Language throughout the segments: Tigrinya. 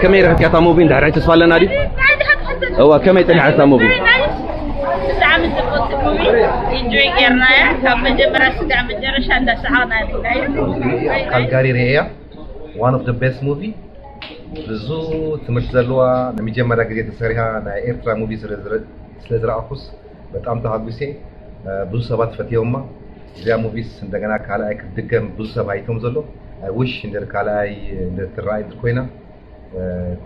ከመይ ረኺብካ እታ ሙቪ? እንድሕር ተስፋ ኣለና ድዩ? እዋ፣ ከመይ ጸኒሓ እታ ሙቪ? ብጣዕሚ ጽብቕቲ ሙቪ ኢንጆይ ጌርናያ። ካብ መጀመርያ ስጋዕ መጨረሻ እንዳሰሓቕና ርኢናዮ። ካልጋሪ ርእያ one of the best movie ብዙ ትምህርቲ ዘለዋ ንመጀመርያ ግዜ ተሰሪሃ ናይ ኤርትራ ሙቪ ስለ ዝረኣኹስ በጣም ተሃጉሴ። ብዙ ሰባት ፈትዮማ። እዚኣ ሙቪስ እንደገና ካልኣይ ክትድገም ብዙ ሰብ ሃይቶም ዘሎ። I wish እንደ ካልኣይ እንደ ትረኣይ ኮይና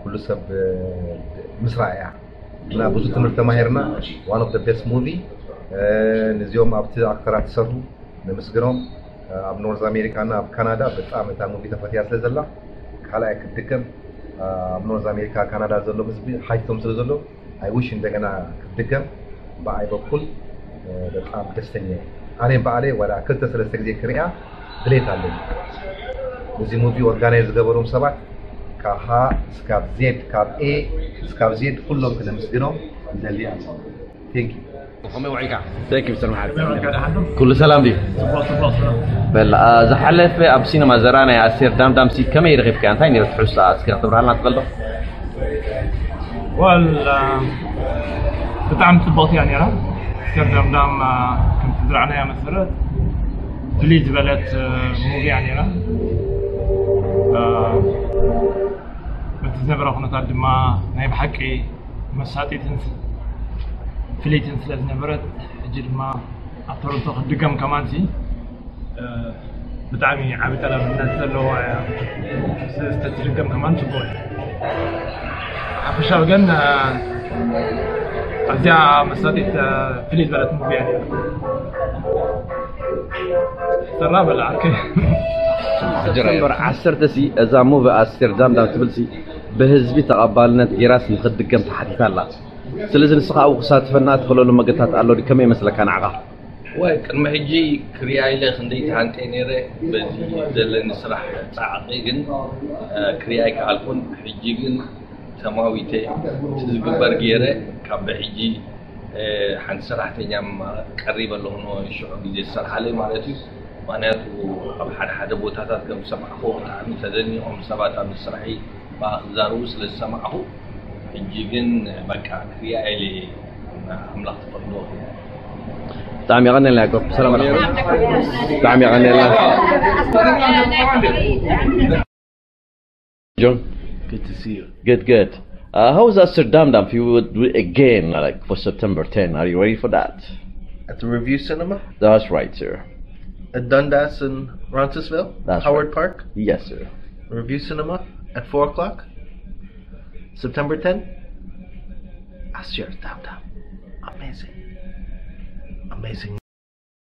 ኩሉ ሰብ ምስራ እያ እና ብዙ ትምህርቲ ተማሂርና። One of the best movie። ነዚኦም ኣብቲ ኣክተራት ዝሰርሑ ነመስግኖም። ኣብ ኖርዝ ኣሜሪካ እና ኣብ ካናዳ በጣም እታ ሙቪ ተፈትያ ስለ ዘላ ካልኣይ ክትድገም ኣብ ኖርዝ ኣሜሪካ ካናዳ ዘሎ ህዝቢ ሃይቶም ስለ ዘሎ I wish እንደገና ክትድገም ብኣይ በኩል በጣም ደስተኛ እየ። ኣነ በዓለይ ወላ ክልተ ሰለስተ ግዜ ክሪኣ ድሌት ኣለኝ። እዚ ሙቪ ኦርጋናይዝ ዝገበሮም ሰባት ካብ ሃ እስካብ ዜድ ካብ ኤ እስካብ ዜድ ኩሎም ክነመስግኖም እንደሊ ኣሎ። Thank you። Thank you Mr. Mahad. ኩሉ ሰላም ድዩ? በል ዝሓለፈ ኣብ ሲነማ ዘራ ናይ ኣስቴር ዳምዳምሲ ከመይ ረኺብካ? እንታይ ነይሩ ትሕዝቶ እስኪ ክትብርሃልና ትኽእል ዶ? ወል ብጣዕሚ ጽብቕቲ እያ ነይራ። ኣስቴር ዳምዳም ከምቲ ዝረኣናያ መሰረት ፍልይ ዝበለት ሙቪ እያ ነይራ። በቲ ዝነበረ ኩነታት ድማ ናይ ብሓቂ መሳጢትን ፍልይትን ስለ ዝነበረት ሕጂ ድማ ኣብ ቶሮንቶ ክትድገም ከማንሲ ብጣዕሚ ዓቢ ጠላብነት ዘለዎ እያ። ዝተትርገም ከማን ጽቡቅ እዩ። ሓፈሻዊ ግን ኣዝያ መሳጢት ፍልይ ዝበለት ሙቪ እያ። ሰራ በላ ዓርከይ። ሰፕተምበር ዓሰርተ ሲ እዛ ሙቪ ኣስቴር ዳምዳም ትብል ሲ ብህዝቢ ተቐባልነት ጌራስ ንኽትድገም ተሓቲታ ኣላ። ስለዚ ንስኻ ኣብኡ ክሳትፈና ትኽእለሉ መገድታት ኣሎ ድዩ? ከመይ ይመስለካ ንዓኻ? ወይ ቅድሚ ሕጂ ክሪኣ ኢለ ክንደይ ተሃንጠ ነይረ። በዚ ዘለኒ ስራሕ ፃዕቂ ግን ክሪኣ ኣይከኣልኩን። ሕጂ ግን ተማዊተ እቲ ዝግበር ገይረ ካብ ብሕጂ ሓንቲ ሰራሕተኛ ቀሪበ ኣለኹ። ሽዑ ግዜ ዝሰርሓለይ ማለት እዩ። ምክንያቱ ኣብ ሓደ ሓደ ቦታታት ከም ዝሰማዕኩ ብጣዕሚ ተደኒቖም ሰባት ኣብዚ ስራሐይ ብኣ ክዛረቡ ስለ ዝሰማዕኩ ሕጂ ግን በቃ ክሪኣ ኢለ ኣምላኽ ትፈቕዶ ብጣዕሚ የቐነልና ያቆብ ሰላም ረሕመት ብጣዕሚ የቐነልና John, Good to see you. Good, good. Uh, how is Aster Dam Dam? If you would do it again, like for September ten, are you ready for that? At the Review Cinema? That's right, sir. At Dundas in Roncesvalles? That's Howard right. Park? Yes, sir. Review Cinema at four o'clock? September ten? Aster Dam Dam. Amazing. Amazing.